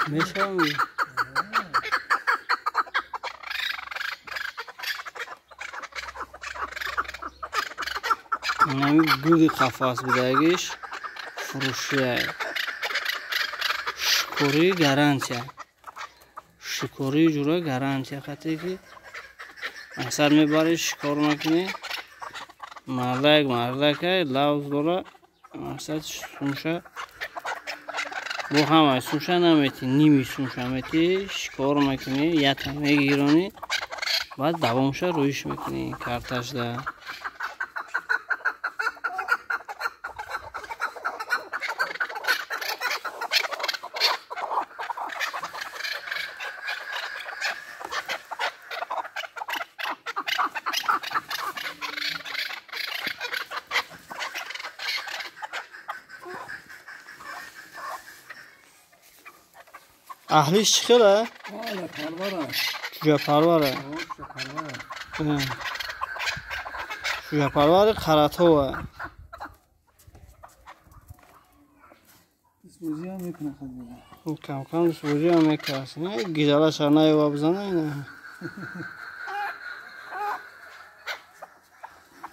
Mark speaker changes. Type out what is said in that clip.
Speaker 1: Мешавам. Инами гуди қафас будагиш фурӯшия. Шикории гарантия. Шикории ҷура гарантия хате ки асар мебарӣ, шикор мекунӣ. Мардак мардакай лавз дора, мақсад сумша бо ҳама сумша наметӣ, ними сумша метӣ, шикор мекунӣ, ята мегиронӣ, баъд давомша рӯиш мекунӣ карташда. Аҳлиш чӣ хела? Чӯҷапарвара. Чӯҷапарвари Қаратова. Камкам дустбозиам мекард. Гизалаша наёва бизана ина.